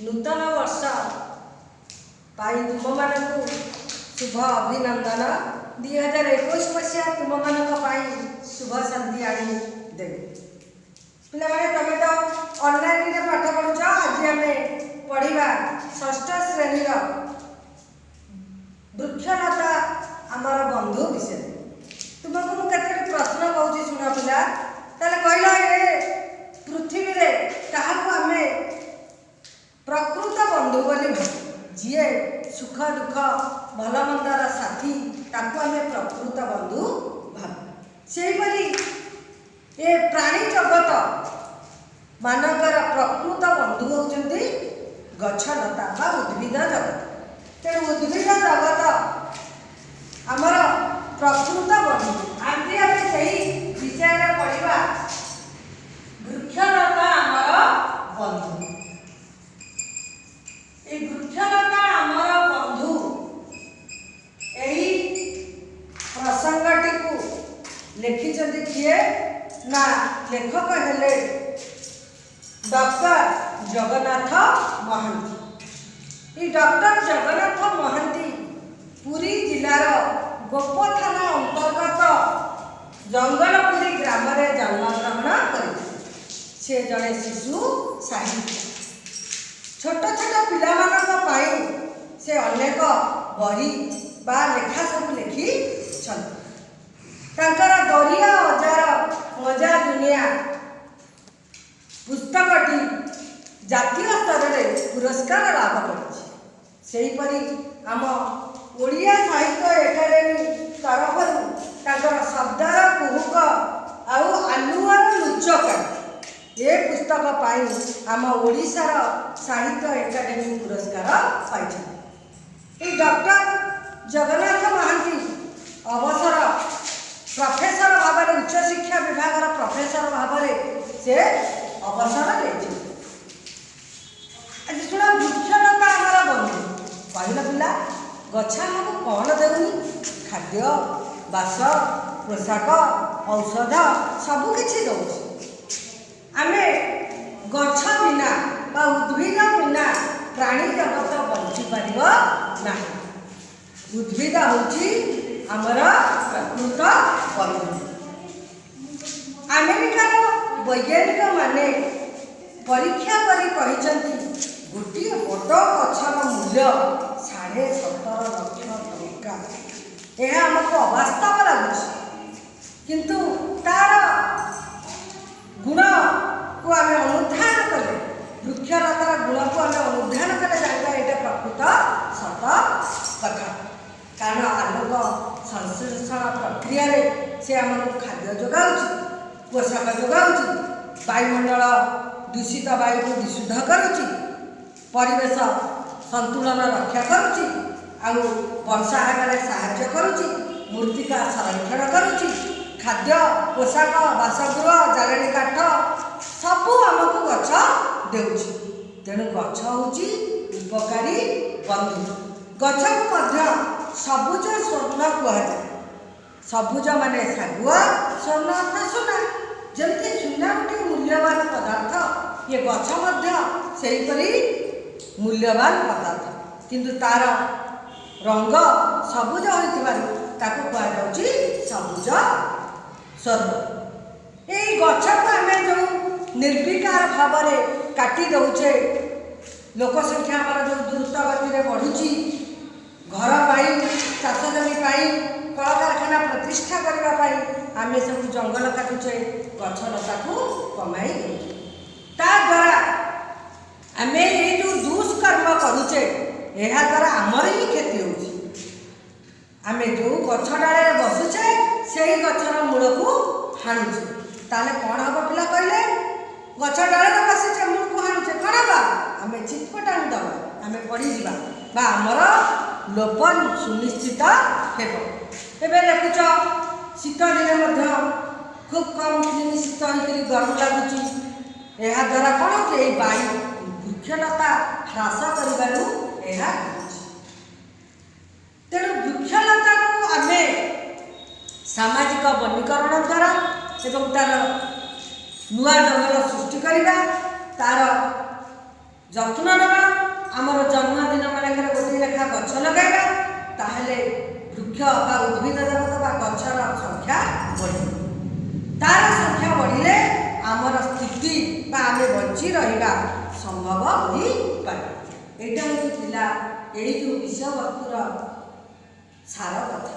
ନୂତନ ବର୍ଷ ପାଇଁ ତୁମମାନଙ୍କୁ ଶୁଭ ଅଭିନନ୍ଦନ। 2021 ମସିହା ତୁମମାନଙ୍କ ପାଇଁ ଶୁଭ ଶାନ୍ତି ଆଣି ଦେଉ। ପିଲାମାନେ, ତମେ ତ ଅନଲାଇନରେ ପାଠ ପଢ଼ୁଛ। ଆଜି ଆମେ ପଢ଼ିବା ଷଷ୍ଠ ଶ୍ରେଣୀର ବୃକ୍ଷଲତା ଆମର ବନ୍ଧୁ ବିଷୟରେ। ତୁମକୁ ମୁଁ କେତୋଟି ପ୍ରଶ୍ନ କହୁଛି, ଶୁଣ ପିଲା। ତାହେଲେ କହିଲ, ଏ ପୃଥିବୀରେ କାହାକୁ ଆମେ ପ୍ରକୃତ ବନ୍ଧୁ ବୋଲି ଭାବୁ? ଯିଏ ସୁଖ ଦୁଃଖ ଭଲ ମନ୍ଦର ସାଥୀ, ତାକୁ ଆମେ ପ୍ରକୃତ ବନ୍ଧୁ ଭାବୁ। ସେହିପରି ଏ ପ୍ରାଣୀ ଜଗତ ମାନଙ୍କର ପ୍ରକୃତ ବନ୍ଧୁ ହେଉଛନ୍ତି ଗଛଲତା ବା ଉଦ୍ଭିଦ ଜଗତ। ତେଣୁ ଉଦ୍ଭିଦ ଜଗତ ଆମର ପ୍ରକୃତ ବନ୍ଧୁ। ଆଜି ଆମେ ସେହି ବିଷୟରେ ପଢ଼ିବା, ବୃକ୍ଷଲତା ଆମର ବନ୍ଧୁ। ଏଇ ବୃକ୍ଷଲତା ଆମର ବନ୍ଧୁ, ଏହି ପ୍ରସଙ୍ଗଟିକୁ ଲେଖିଛନ୍ତି କିଏ ନା, ଲେଖକ ହେଲେ ଡକ୍ଟର ଜଗନ୍ନାଥ ମହାନ୍ତି। ଏଇ ଡକ୍ଟର ଜଗନ୍ନାଥ ମହାନ୍ତି ପୁରୀ ଜିଲ୍ଲାର ଗୋପ ଥାନା ଅନ୍ତର୍ଗତ ଜଙ୍ଗଲପୁରୀ ଗ୍ରାମରେ ଜନ୍ମଗ୍ରହଣ କରିଥିଲେ। ସେ ଜଣେ ଶିଶୁ ସାହିତ୍ୟ, ଛୋଟ ଛୋଟ ପିଲାମାନଙ୍କ ପାଇଁ ସେ ଅନେକ ବହି ବା ଲେଖା ସବୁ ଲେଖିଛନ୍ତି। ତାଙ୍କର ଦରିଆ ଅଜାର ମଜା ଦୁନିଆ ପୁସ୍ତକଟି ଜାତୀୟ ସ୍ତରରେ ପୁରସ୍କାର ଲାଭ କରିଛି। ସେହିପରି ଆମ ଓଡ଼ିଆ ସାହିତ୍ୟ ଏକାଡେମୀ ତରଫରୁ ତାଙ୍କର ଶବ୍ଦର କୁହୁକ ଆଉ ଆଲୁଅର ଲୁଚକାଳି, ଏ ପୁସ୍ତକ ପାଇଁ ଆମ ଓଡ଼ିଶାର ସାହିତ୍ୟ ଏକାଡେମୀ ପୁରସ୍କାର ପାଇଛନ୍ତି। ଏଇ ଡକ୍ଟର ଜଗନ୍ନାଥ ମହାନ୍ତି ଅବସର ପ୍ରଫେସର ଭାବରେ, ଉଚ୍ଚଶିକ୍ଷା ବିଭାଗର ପ୍ରଫେସର ଭାବରେ ସେ ଅବସର ନେଇଛନ୍ତି। ଆଜି ଶୁଣ, ବୃକ୍ଷଲତା ଆମର ବନ୍ଧୁ। କହିଲ ପିଲା, ଗଛ ଆମକୁ କ'ଣ ଦେଉନି? ଖାଦ୍ୟ, ବାସ, ପୋଷାକ, ଔଷଧ ସବୁ କିଛି ଦେଉଛି। ଆମେ ଗଛ ବିନା ବା ଉଦ୍ଭିଦ ବିନା ପ୍ରାଣୀ ଜଗତ ବଞ୍ଚିପାରିବ ନାହିଁ। ଉଦ୍ଭିଦ ହେଉଛି ଆମର ପ୍ରକୃତ ବନ୍ଧୁ। ଆମେରିକାର ବୈଜ୍ଞାନିକମାନେ ପରୀକ୍ଷା କରି କହିଛନ୍ତି, ଗୋଟିଏ ବଡ଼ ଗଛର ମୂଲ୍ୟ 17.5 ଲକ୍ଷ ଟଙ୍କା। ଏହା ଆମକୁ ଅବାସ୍ତବ ଲାଗୁଛି, କିନ୍ତୁ ତାର ଗୁଣକୁ ଆମେ ଅନୁଧ୍ୟାନ କଲେ, ବୃକ୍ଷଲତାର ଗୁଣକୁ ଆମେ ଅନୁଧ୍ୟାନ କଲେ ଜାଣିବା ଏଇଟା ପ୍ରକୃତ ସତ କଥା। କାରଣ ଆଲୋକ ସଂଶ୍ଳେଷଣ ପ୍ରକ୍ରିୟାରେ ସେ ଆମକୁ ଖାଦ୍ୟ ଯୋଗାଉଛି, ପୋଷାକ ଯୋଗାଉଛି, ବାୟୁମଣ୍ଡଳ ଦୂଷିତ ବାୟୁକୁ ବିଶୁଦ୍ଧ କରୁଛି, ପରିବେଶ ସନ୍ତୁଳନ ରକ୍ଷା କରୁଛି, ଆଉ ବର୍ଷା ହେବାରେ ସାହାଯ୍ୟ କରୁଛି, ମୃତ୍ତିକା ସଂରକ୍ଷଣ କରୁଛି। ଖାଦ୍ୟ, ପୋଷାକ, ବାସଗୃହ, ଜାଳେଣି କାଠ ସବୁ ଆମକୁ ଗଛ ଦେଉଛି। ତେଣୁ ଗଛ ହେଉଛି ଉପକାରୀ ବନ୍ଧୁ। ଗଛକୁ ମଧ୍ୟ ସବୁଜ ସ୍ୱର୍ଣ୍ଣ କୁହାଯାଏ। ସବୁଜ ମାନେ ଶାଗୁଆ, ସ୍ୱର୍ଣ୍ଣ ଅର୍ଥ ସୁନା। ଯେମିତି ସୁନା ଗୋଟିଏ ମୂଲ୍ୟବାନ ପଦାର୍ଥ, ଇଏ ଗଛ ମଧ୍ୟ ସେହିପରି ମୂଲ୍ୟବାନ ପଦାର୍ଥ। କିନ୍ତୁ ତାର ରଙ୍ଗ ସବୁଜ ହୋଇଥିବାରୁ ତାକୁ କୁହାଯାଉଛି ସବୁଜ ସ୍ୱର୍ଣ୍ଣ। ଏଇ ଗଛକୁ ଆମେ ଯେଉଁ ନିର୍ବିକାର ଭାବରେ କାଟି ଦେଉଛେ, ଲୋକ ସଂଖ୍ୟା ଆମର ଯେଉଁ ଦ୍ରୁତ ଗତିରେ ବଢ଼ୁଛି, ଘର ପାଇଁ, ଚାଷ ଜମି ପାଇଁ, କଳକାରଖାନା ପ୍ରତିଷ୍ଠା କରିବା ପାଇଁ ଆମେ ସବୁ ଜଙ୍ଗଲ କାଟୁଛେ, ଗଛ ଲତାକୁ କମାଇ ଦେଉଛେ। ତା ଦ୍ୱାରା ଆମେ ଏଇ ଯେଉଁ ଦୁଷ୍କର୍ମ କରୁଛେ, ଏହାଦ୍ୱାରା ଆମର ହିଁ କ୍ଷତି ହେଉଛି। ଆମେ ଯେଉଁ ଗଛ ଡାଳରେ ବସୁଛେ, ସେଇ ଗଛର ମୂଳକୁ ହାଣୁଛେ, ତାହେଲେ କ'ଣ ହେବ ପିଲା କହିଲେ? ଗଛ ଡାଳରେ ବସିଛେ, ମୂଳକୁ ହାଣୁଛେ, କ'ଣ ହେବ? ଆମେ ଚିତ୍ପଟାଙ୍ଗ ଦେବା, ଆମେ ପଡ଼ିଯିବା ବା ଆମର ଲୋପ ସୁନିଶ୍ଚିତ ହେବ। ଏବେ ଦେଖୁଛ, ଶୀତ ଦିନେ ମଧ୍ୟ ଖୁବ୍ କମ୍ ଦିନ ଶୀତ ହେଇକରି ଗରମ ଲାଗୁଛି। ଏହାଦ୍ୱାରା କ'ଣ ହେଉଛି? ଏଇ ବାୟୁ ବୃକ୍ଷଲତା ହ୍ରାସ କରିବାରୁ ଏହା ହେଉଛି। ତେଣୁ ବୃକ୍ଷଲତାକୁ ଆମେ ସାମାଜିକ ବନୀକରଣ ଦ୍ୱାରା ଏବଂ ତା'ର ନୂଆ ଜଙ୍ଗଲ ସୃଷ୍ଟି କରିବା, ତା'ର ଯତ୍ନ ନେବା। ଆମର ଜନ୍ମଦିନ ମାନଙ୍କରେ ଗୋଟିଏ ଲେଖା ଗଛ ଲଗାଇବା, ତାହେଲେ ବୃକ୍ଷ ବା ଉଦ୍ଭିଦ ଜଗତ ବା ଗଛର ସଂଖ୍ୟା ବଢ଼ିବ। ତାର ସଂଖ୍ୟା ବଢ଼ିଲେ ଆମର ସ୍ଥିତି ବା ଆମେ ବଞ୍ଚି ରହିବା ସମ୍ଭବ ହୋଇପାରିବ। ଏଇଟା ହେଉଛି ଥିଲା ଏଇ ଯେଉଁ ବିଷୟବସ୍ତୁର ସାର କଥା।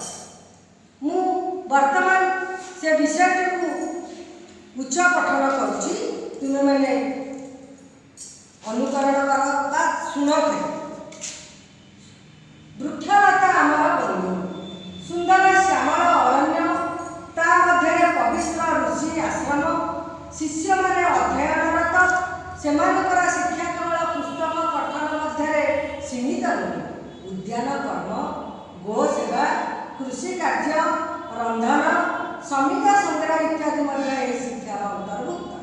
ମୁଁ ବର୍ତ୍ତମାନ ସେ ବିଷୟଟିକୁ ଉଚ୍ଚ ପଠନ କରୁଛି, ତୁମେମାନେ ଅନୁକରଣ କର ବା ଶୁଣ ଖାଇ। ବୃକ୍ଷଲତା ଆମର ବନ୍ଧୁ। ସୁନ୍ଦର ଶ୍ୟାମଳ ଅରଣ୍ୟ, ତା ମଧ୍ୟରେ ପବିତ୍ର ଋଷି ଆଶ୍ରମ। ଶିଷ୍ୟମାନେ ଅଧ୍ୟୟନରତ। ସେମାନଙ୍କର ଶିକ୍ଷା କେବଳ ପୁସ୍ତକ ପଠନ ମଧ୍ୟରେ ସୀମିତ ନୁହେଁ। ଉଦ୍ୟାନ କର୍ମ, ଗୋ ସେବା, କୃଷି କାର୍ଯ୍ୟ, ରନ୍ଧନ, ସମିଧ ସଂଗ୍ରହ ଇତ୍ୟାଦି ମଧ୍ୟ ଏହି ଶିକ୍ଷାର ଅନ୍ତର୍ଭୁକ୍ତ।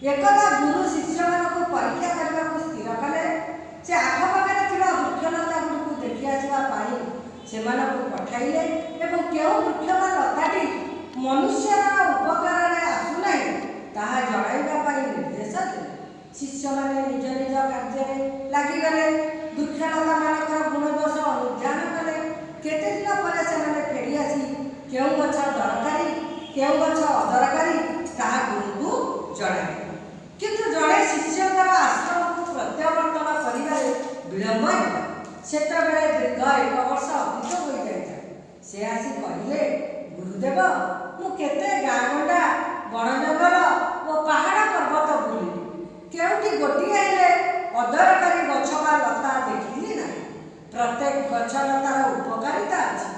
ଏକଦା ଗୁରୁ ଶିଷ୍ୟମାନଙ୍କୁ ପରୀକ୍ଷା କରିବାକୁ ସ୍ଥିର କଲେ। ସେ ଆଖପାଖରେ ଥିବା ବୃକ୍ଷଲତା ଗୁଡ଼ିକୁ ଦେଖି ଆସିବା ପାଇଁ ସେମାନଙ୍କୁ ପଠାଇଲେ ଏବଂ କେଉଁ ବୃକ୍ଷ ବା ଲତାଟି ମନୁଷ୍ୟର ଉପକାରରେ ଆସୁନାହିଁ, ତାହା ଜଣାଇବା ପାଇଁ ନିର୍ଦ୍ଦେଶ ଦେଲେ। ଶିଷ୍ୟମାନେ ନିଜ ନିଜ କାର୍ଯ୍ୟରେ ଲାଗିଗଲେ। ବୃକ୍ଷଲତାମାନଙ୍କର ଗୁଣଦୋଷ ଅନୁଧ୍ୟାନ କଲେ। କେତେ ଦିନ ପରେ ସେମାନେ ଫେରି ଆସି କେଉଁ ଗଛ ଦରକାରୀ, କେଉଁ ଗଛ ଅଦରକାରୀ, ତାହା ଗୁରୁଙ୍କୁ ଜଣାଇଲେ। କିନ୍ତୁ ଜଣେ ଶିଷ୍ୟଙ୍କର ଆଶ୍ରମକୁ ପ୍ରତ୍ୟାବର୍ତ୍ତନ କରିବାରେ ବିଳମ୍ବ ହେଲା। ସେତେବେଳେ ଦୀର୍ଘ ଏକ ବର୍ଷ ଅତୀତ ହୋଇଯାଇଥାଏ। ସେ ଆସି କହିଲେ, "ଗୁରୁଦେବ, ମୁଁ କେତେ ଗାଁ ଗଣ୍ଡା, ବଣ ଜଙ୍ଗଲ ଓ ପାହାଡ଼ ପର୍ବତ ବୁଲିଲି। କେଉଁଠି ଗୋଟିଏ ହେଲେ ଅଦରକାରୀ ଗଛ ବା ଲତା ଦେଖିଲି ନାହିଁ। ପ୍ରତ୍ୟେକ ଗଛ ଲତାର ଉପକାରିତା ଅଛି।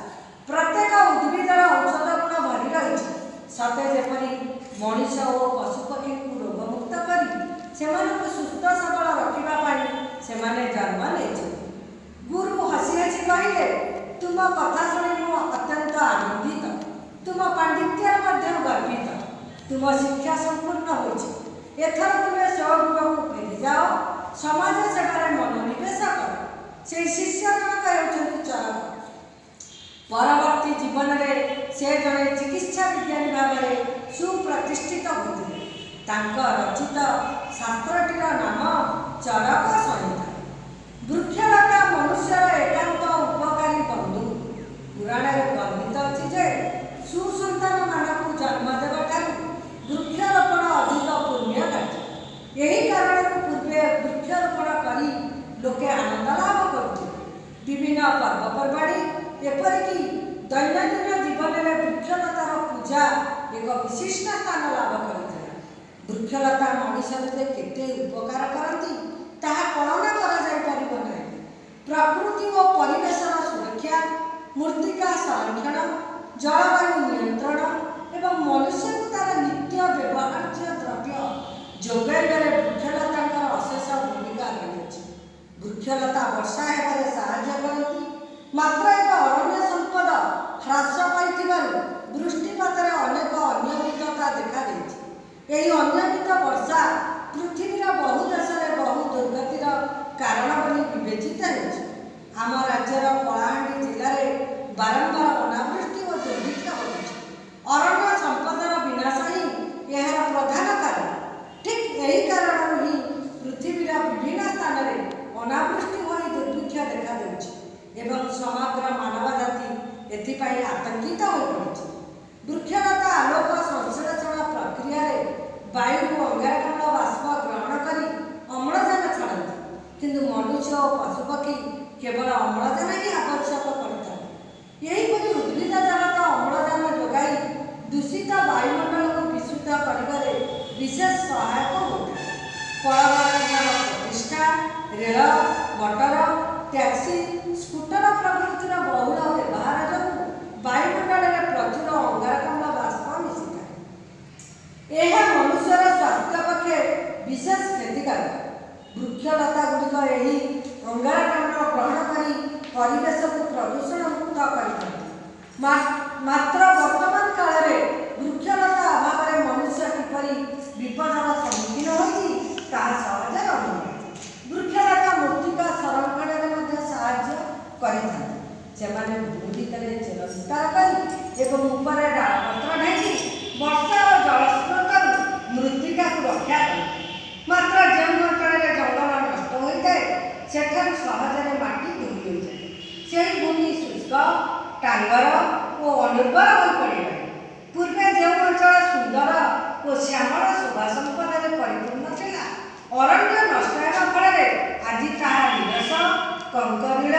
ପ୍ରତ୍ୟେକ ଉଦ୍ଭିଦର ଔଷଧ ଗୁଣ ଭରି ରହିଛି। ସତେ ଯେପରି ମଣିଷ ଓ ପଶୁପକ୍ଷୀଙ୍କୁ ରୋଗମୁକ୍ତ କରି ସେମାନଙ୍କୁ ସୁସ୍ଥ ସବଳ ରଖିବା ପାଇଁ ସେମାନେ ଜନ୍ମ ନେଇଛନ୍ତି।" ଗୁରୁ ହସି ହସି କହିଲେ, "ତୁମ କଥା ଶୁଣି ମୁଁ ଅତ୍ୟନ୍ତ ଆନନ୍ଦିତ। ତୁମ ପାଣ୍ଡିତ୍ୟରେ ମଧ୍ୟ ଗର୍ବିତ। ତୁମ ଶିକ୍ଷା ସମ୍ପୂର୍ଣ୍ଣ ହୋଇଛି। ଏଥର ତୁମେ ସ୍ୱଗୃହକୁ ଫେରିଯାଅ। ସମାଜ ସେବାରେ ମନୋନିବେଶ କର।" ସେହି ଶିଷ୍ୟ ଜଣକ ହେଉଛନ୍ତି ଚରକ। ପରବର୍ତ୍ତୀ ଜୀବନରେ ସେ ଜଣେ ଚିକିତ୍ସା ବିଜ୍ଞାନୀ ଭାବରେ ସୁପ୍ରତିଷ୍ଠିତ ହୋଇଥିଲେ। ତାଙ୍କ ରଚିତ ଶାସ୍ତ୍ରଟିର ନାମ ଚରକ ସଂହିତା। ବୃକ୍ଷଲତା ମନୁଷ୍ୟର ଏକାନ୍ତ ଉପକାରୀ ବନ୍ଧୁ। ପୁରାଣରେ ବର୍ଣ୍ଣିତ ଅଛି ଯେ ସୁସନ୍ତାନମାନଙ୍କୁ ଜନ୍ମ ଦେବା ଠାରୁ ବୃକ୍ଷରୋପଣ ଅଧିକ ପୁଣ୍ୟ କାର୍ଯ୍ୟ। ଏହି କାରଣରୁ ପୂର୍ବେ ବୃକ୍ଷରୋପଣ କରି ଲୋକେ ଆନନ୍ଦ ଲାଭ କରୁଥିଲେ। ବିଭିନ୍ନ ପର୍ବପର୍ବାଣି, ଏପରିକି ଦୈନନ୍ଦିନ ଜୀବନରେ ବୃକ୍ଷଲତାର ପୂଜା ଏକ ବିଶିଷ୍ଟ ସ୍ଥାନ ଲାଭ କରିଥିଲା। ବୃକ୍ଷଲତା ମଣିଷର ଯେ କେତେ ଉପକାର କରନ୍ତି, ତାହା କଳନା କରାଯାଇପାରିବ ନାହିଁ। ପ୍ରକୃତି ଓ ପରିବେଶର ସୁରକ୍ଷା, ମୃତ୍ତିକା ସଂରକ୍ଷଣ, ଜଳବାୟୁ ନିୟନ୍ତ୍ରଣ ଏବଂ ମନୁଷ୍ୟକୁ ତାର ନିତ୍ୟ ବ୍ୟବହାର୍ଯ୍ୟ ଦ୍ରବ୍ୟ ଯୋଗାଇବାରେ ବୃକ୍ଷଲତାଙ୍କର ଅଶେଷ ଭୂମିକା ରହିଅଛି। ବୃକ୍ଷଲତା ବର୍ଷା ହେବାରେ ସାହାଯ୍ୟ କରନ୍ତି। ମାତ୍ର ଏବେ ଅରଣ୍ୟ ସମ୍ପଦ ହ୍ରାସ ପାଇଥିବାରୁ ବୃଷ୍ଟିପାତରେ ଅନେକ ଅନିୟମିତତା ଦେଖାଦେଇଛି। ଏହି ଅନିୟମିତ ବର୍ଷା ପୃଥିବୀର ବହୁ ଦେଶରେ ବହୁ ଦୁର୍ଗତିର କାରଣ ବୋଲି ବିବେଚିତ ହେଉଛି। ଆମ ରାଜ୍ୟର କଳାହାଣ୍ଡି ଜିଲ୍ଲାରେ ବାରମ୍ବାର ଅନାବୃଷ୍ଟି ଓ ଦୁର୍ଭିକ୍ଷ ଘଟୁଛି। ଅରଣ୍ୟ ସମ୍ପଦର ବିନାଶ ହିଁ ଏହାର ପ୍ରଧାନ କାରଣ। ଠିକ୍ ଏହି କାରଣରୁ ହିଁ ପୃଥିବୀର ବିଭିନ୍ନ ସ୍ଥାନରେ ଅନାବୃଷ୍ଟି ହୋଇ ଦୁର୍ଭିକ୍ଷ ଦେଖାଦେଉଛି ଏବଂ ସମଗ୍ର ମାନବ ଜାତି ଏଥିପାଇଁ ଆତଙ୍କିତ ହୋଇପଡ଼ିଛି। ବୃକ୍ଷଲତା ଆଲୋକ ସଂଶ୍ଳେଷଣ ପ୍ରକ୍ରିୟାରେ ବାୟୁରୁ ଅଙ୍ଗାରକାମ୍ଳ ବାଷ୍ପ ଗ୍ରହଣ କରି ଅମ୍ଳଜାନ ଛାଡ଼ନ୍ତି। କିନ୍ତୁ ମନୁଷ୍ୟ ଓ ପଶୁପକ୍ଷୀ କେବଳ ଅମ୍ଳଜାନ ହିଁ ଆବଶ୍ୟକ କରିଥାନ୍ତି। ଏହିପରି ଉଦ୍ଭିଦ ଜଗତ ଅମ୍ଳଜାନ ଯୋଗାଇ ଦୂଷିତ ବାୟୁମଣ୍ଡଳକୁ ବିଶୁଦ୍ଧ କରିବାରେ ବିଶେଷ ସହାୟକ ହୋଇଥାଏ। କଳକାରଖାନାର ପ୍ରତିଷ୍ଠା, ରେଳ, ମଟର, ଟ୍ୟାକ୍ସି, ସ୍କୁଟର ପ୍ରଭୃତିର ବହୁଳ ବ୍ୟବହାର ଯୋଗୁଁ ବାୟୁମଣ୍ଡଳରେ ପ୍ରଚୁର ଅଙ୍ଗାରକାମ୍ଳ ବାଷ୍ପ ମିଶିଥାଏ। ଏହା ମନୁଷ୍ୟର ସ୍ୱାସ୍ଥ୍ୟ ପକ୍ଷେ ବିଶେଷ କ୍ଷତିକାରକ। ବୃକ୍ଷଲତା ଗୁଡ଼ିକ ଏହି ଅଙ୍ଗାରକାମ୍ଳ ଗ୍ରହଣ କରି ପରିବେଶକୁ ପ୍ରଦୂଷଣ ମୁକ୍ତ କରିଥାନ୍ତି। ମାତ୍ର ବର୍ତ୍ତମାନ କାଳରେ ବୃକ୍ଷଲତା ଅଭାବରେ ମନୁଷ୍ୟ କିପରି ବିପଦର ସମ୍ମୁଖୀନ ହୋଇଛି, ତାହା ସହଜରେ ଅନୁମେୟ। ବୃକ୍ଷଲତା ମୃତ୍ତିକା ସଂରକ୍ଷଣରେ ମଧ୍ୟ ସାହାଯ୍ୟ କରିଥାନ୍ତି। ସେମାନେ ଭୂମି ଭିତରେ ଚେର ବିସ୍ତାର କରି ଏବଂ ଉପରେ ଡାଳପତ୍ର ଢାଙ୍କି ବର୍ଷା ଓ ଜଳସ୍ରୋତରୁ ମୃତ୍ତିକାକୁ ରକ୍ଷା କରନ୍ତି। ମାତ୍ର ଯେଉଁ ଅଞ୍ଚଳରେ ଜଙ୍ଗଲ ନଷ୍ଟ ହୋଇଥାଏ, ସେଠାରୁ ସହଜରେ ମାଟି ଧୋଇ ହୋଇଯାଏ। ସେହି ଭୂମି ଶୁଷ୍କ, ଟାଙ୍ଗର ଓ ଅନୁର୍ବର ହୋଇପଡ଼ିଲାଣି। ପୂର୍ବେ ଯେଉଁ ଅଞ୍ଚଳ ସୁନ୍ଦର ଓ ଶ୍ୟାମଳ ଶୋଭା ସମ୍ପଦରେ ପରିପୂର୍ଣ୍ଣ ଥିଲା, ଅରଣ୍ୟ ନଷ୍ଟ ହେବା ଫଳରେ ଆଜି ତାହା ନୀରସ, କଙ୍କରିଳ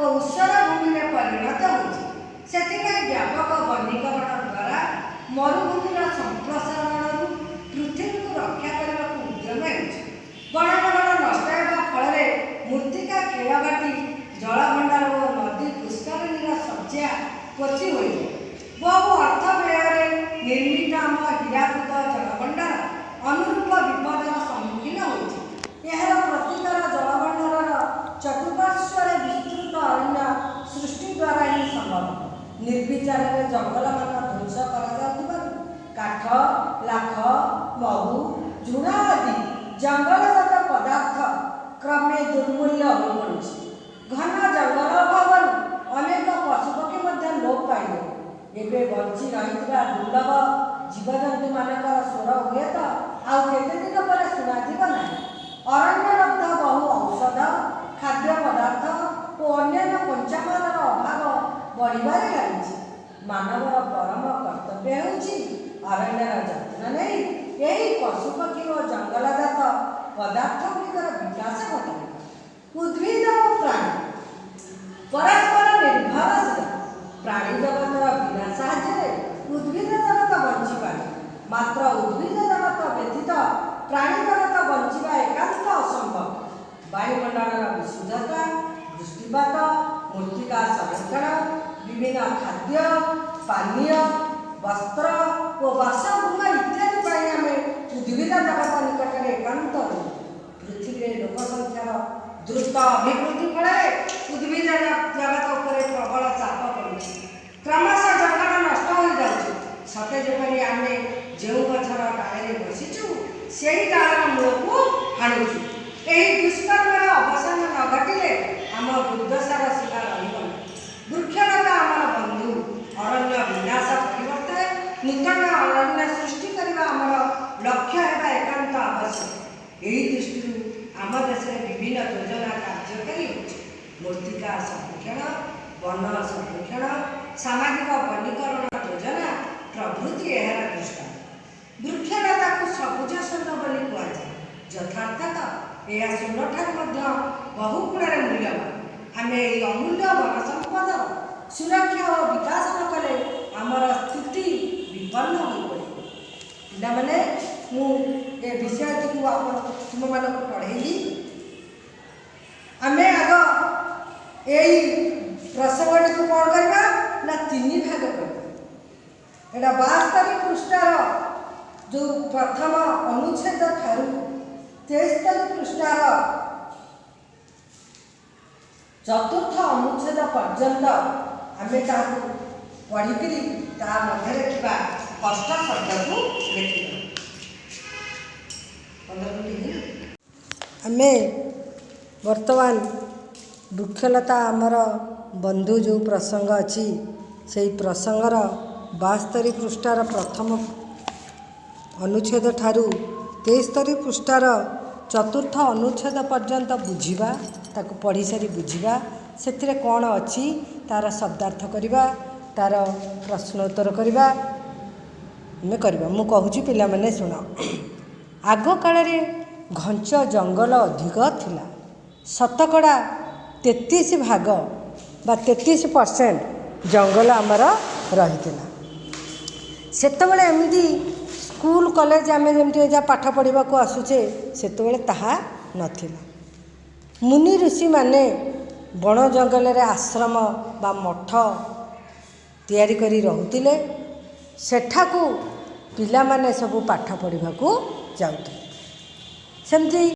ଓ ଊଷର ଭୂମିରେ ପରିଣତ ହୋଇଛି। ସେଥିପାଇଁ ବ୍ୟାପକ ବନୀକରଣ ଦ୍ୱାରା ମରୁଭୂମିର ସମ୍ପ୍ରସାରଣରୁ ପୃଥିବୀକୁ ରକ୍ଷା କରିବାକୁ ଉଦ୍ୟମ ହେଉଛି। ବଣ ଜଙ୍ଗଲ ନଷ୍ଟ ହେବା ଫଳରେ ମୃତ୍ତିକା କ୍ଷୟ ଘଟି ଜଳଭଣ୍ଡାର ଓ ନଦୀ ପୁଷ୍କରିଣୀର ଶଯ୍ୟା ପୋତି ହୋଇଯାଏ। ବହୁ ଅର୍ଥ ବ୍ୟୟରେ ନିର୍ମିତ ଆମ ହୀରାକୁଦ ଜଳଭଣ୍ଡାର ଅନୁରୂପ ବିପଦର ସମ୍ମୁଖୀନ ହୋଇଛି। ଏହାର ପ୍ରତିକାର ଜଳଭଣ୍ଡାରର ଚତୁଃପାର୍ଶ୍ୱରେ ବିସ୍ତୃତ ଅରଣ୍ୟ ସୃଷ୍ଟି ଦ୍ୱାରା ହିଁ ସମ୍ଭବ। ନିର୍ବିଚାରରେ ଜଙ୍ଗଲମାନ ଧ୍ୱଂସ କରାଯାଉଥିବାରୁ କାଠ, ଲାଖ, ମହୁ, ଝୁଣା ଆଦି ଜଙ୍ଗଲଜାତ ପଦାର୍ଥ କ୍ରମେ ଦୁର୍ମୂଲ୍ୟ ହୋଇପଡ଼ୁଛି। ଘନ ଜଙ୍ଗଲ ଅଭାବରୁ ଅନେକ ପଶୁପକ୍ଷୀ ମଧ୍ୟ ଲୋପ ପାଇଲେଣି। ଏବେ ବଞ୍ଚି ରହିଥିବା ଦୁର୍ଲଭ ଜୀବଜନ୍ତୁମାନଙ୍କର ସ୍ୱର ହୁଏତ ଆଉ କେତେଦିନ ପରେ ଶୁଣାଯିବ ନାହିଁ। ଅରଣ୍ୟଲବ୍ଧ ବହୁ ଔଷଧ, ଖାଦ୍ୟ ପଦାର୍ଥ ଓ ଅନ୍ୟାନ୍ୟ କଞ୍ଚାମାଲର ଅଭାବ ବଢ଼ିବାରେ ଲାଗିଛି। ମାନବର ପରମ କର୍ତ୍ତବ୍ୟ ହେଉଛି ଅରଣ୍ୟର ଯତ୍ନ ନେଇ ଏହି ପଶୁପକ୍ଷୀ ଓ ଜଙ୍ଗଲଜାତ ପଦାର୍ଥଗୁଡ଼ିକର ବିକାଶ ଘଟାଇବା। ଉଦ୍ଭିଦ ଓ ପ୍ରାଣୀ ପରସ୍ପର ନିର୍ଭରଶୀଳ। ପ୍ରାଣୀ ଜଗତର ବିନା ସାହାଯ୍ୟରେ ଉଦ୍ଭିଦ ଜଗତ ବଞ୍ଚିପାରେ, ମାତ୍ର ଉଦ୍ଭିଦ ଜଗତ ବ୍ୟତୀତ ପ୍ରାଣୀ ଜଗତ ବଞ୍ଚିବା ଏକାନ୍ତ ଅସମ୍ଭବ। ବାୟୁମଣ୍ଡଳର ବିଶୁଦ୍ଧତା, ବୃଷ୍ଟିପାତ, ମୃତ୍ତିକା ସଂରକ୍ଷଣ, ବିଭିନ୍ନ ଖାଦ୍ୟ, ପାନୀୟ, ବସ୍ତ୍ର ଓ ବାସଗୃହ ଇତ୍ୟାଦି ପାଇଁ ଆମେ ଉଦ୍ଭିଦ ଜଗତ ନିକଟରେ ଏକାନ୍ତ ଋଣୀ। ପୃଥିବୀରେ ଲୋକ ସଂଖ୍ୟାର ଦ୍ରୁତ ଅଭିବୃଦ୍ଧି ଫଳରେ ଉଦ୍ଭିଦ ଜଗତ ଉପରେ ପ୍ରବଳ ଚାପ ପଡ଼ୁଛି। କ୍ରମଶଃ ଜଙ୍ଗଲ ନଷ୍ଟ ହୋଇଯାଉଛି। ସତେ ଯେପରି ଆମେ ଯେଉଁ ଗଛର ଡାଳରେ ବସିଛୁ, ସେହି ଡାଳର ମୂଳକୁ ହାଣୁଛୁ। ଏହି ଦୁଷ୍କର୍ମର ଅବସାନ ନ ଘଟିଲେ ଆମ ଦୁର୍ଦ୍ଦଶାର ସୀମା ରହିବ ନାହିଁ। ବୃକ୍ଷଲତା ଆମର ବନ୍ଧୁ। ଅରଣ୍ୟ ବିନାଶ ପରିବର୍ତ୍ତେ ନୂତନ ଅରଣ୍ୟ ସୃଷ୍ଟି କରିବା ଆମର ଲକ୍ଷ୍ୟ ହେବା ଏକାନ୍ତ ଆବଶ୍ୟକ। ଏହି ଦୃଷ୍ଟିରୁ ଆମ ଦେଶରେ ବିଭିନ୍ନ ଯୋଜନା କାର୍ଯ୍ୟକାରୀ ହେଉଛି। ମୃତ୍ତିକା ସଂରକ୍ଷଣ, ବନ ସଂରକ୍ଷଣ, ସାମାଜିକ ବନୀକରଣ ଯୋଜନା ପ୍ରଭୃତି ଏହାର ଦୃଷ୍ଟାନ୍ତ। ବୃକ୍ଷଲତାକୁ ସବୁଜ ସ୍ୱର୍ଣ୍ଣ ବୋଲି କୁହାଯାଏ। ଯଥାର୍ଥତଃ ଏହା ସ୍ୱର୍ଣ୍ଣଠାରୁ ମଧ୍ୟ ବହୁ ଗୁଣରେ ମୂଲ୍ୟବାନ। ଆମେ ଏହି ଅମୂଲ୍ୟ ବନ ସମ୍ପଦର ସୁରକ୍ଷା ଓ ବିକାଶ ନ କଲେ ଆମର ସ୍ଥିତି ବିପନ୍ନ ହୋଇପଡ଼ିବ। ପିଲାମାନେ, ମୁଁ ଏ ବିଷୟଟିକୁ ଆପଣ ତୁମମାନଙ୍କୁ ପଢ଼େଇଲି। ଆମେ ଆଗ ଏଇ ପ୍ରସଙ୍ଗଟିକୁ କ'ଣ କରିବା ନା ତିନି ଭାଗ କରିବା। ଏଇଟା 72 ପୃଷ୍ଠାର ଯେଉଁ ପ୍ରଥମ ଅନୁଚ୍ଛେଦ ଠାରୁ 73 ପୃଷ୍ଠାର ଚତୁର୍ଥ ଅନୁଚ୍ଛେଦ ପର୍ଯ୍ୟନ୍ତ ଆମେ ତାହାକୁ ପଢ଼ିକିରି ତା ମଧ୍ୟରେ ଥିବା କଷ୍ଟ ଶବ୍ଦକୁ ଲେଖିବା। 15 ମିନିଟ୍ ହେଇନି। ଆମେ ବର୍ତ୍ତମାନ ବୃକ୍ଷଲତା ଆମର ବନ୍ଧୁ ଯେଉଁ ପ୍ରସଙ୍ଗ ଅଛି, ସେଇ ପ୍ରସଙ୍ଗର 72 ପୃଷ୍ଠାର ପ୍ରଥମ ଅନୁଚ୍ଛେଦ ଠାରୁ 73 ପୃଷ୍ଠାର ଚତୁର୍ଥ ଅନୁଚ୍ଛେଦ ପର୍ଯ୍ୟନ୍ତ ବୁଝିବା। ତାକୁ ପଢ଼ି ସାରି ବୁଝିବା, ସେଥିରେ କ'ଣ ଅଛି, ତା'ର ଶବ୍ଦାର୍ଥ କରିବା, ତା'ର ପ୍ରଶ୍ନ ଉତ୍ତର କରିବା ଆମେ କରିବା। ମୁଁ କହୁଛି, ପିଲାମାନେ ଶୁଣ। ଆଗ କାଳରେ ଘଞ୍ଚ ଜଙ୍ଗଲ ଅଧିକ ଥିଲା। ଶତକଡ଼ା 33 ଭାଗ ବା 33% ଜଙ୍ଗଲ ଆମର ରହିଥିଲା। ସେତେବେଳେ ଏମିତି ସ୍କୁଲ କଲେଜ ଆମେ ଯେମିତି ଏଇଟା ପାଠ ପଢ଼ିବାକୁ ଆସୁଛେ, ସେତେବେଳେ ତାହା ନଥିଲା। ମୁନି ଋଷିମାନେ ବଣ ଜଙ୍ଗଲରେ ଆଶ୍ରମ ବା ମଠ ତିଆରି କରି ରହୁଥିଲେ। ସେଠାକୁ ପିଲାମାନେ ସବୁ ପାଠ ପଢ଼ିବାକୁ ଯାଉଥିଲେ। ସେମିତି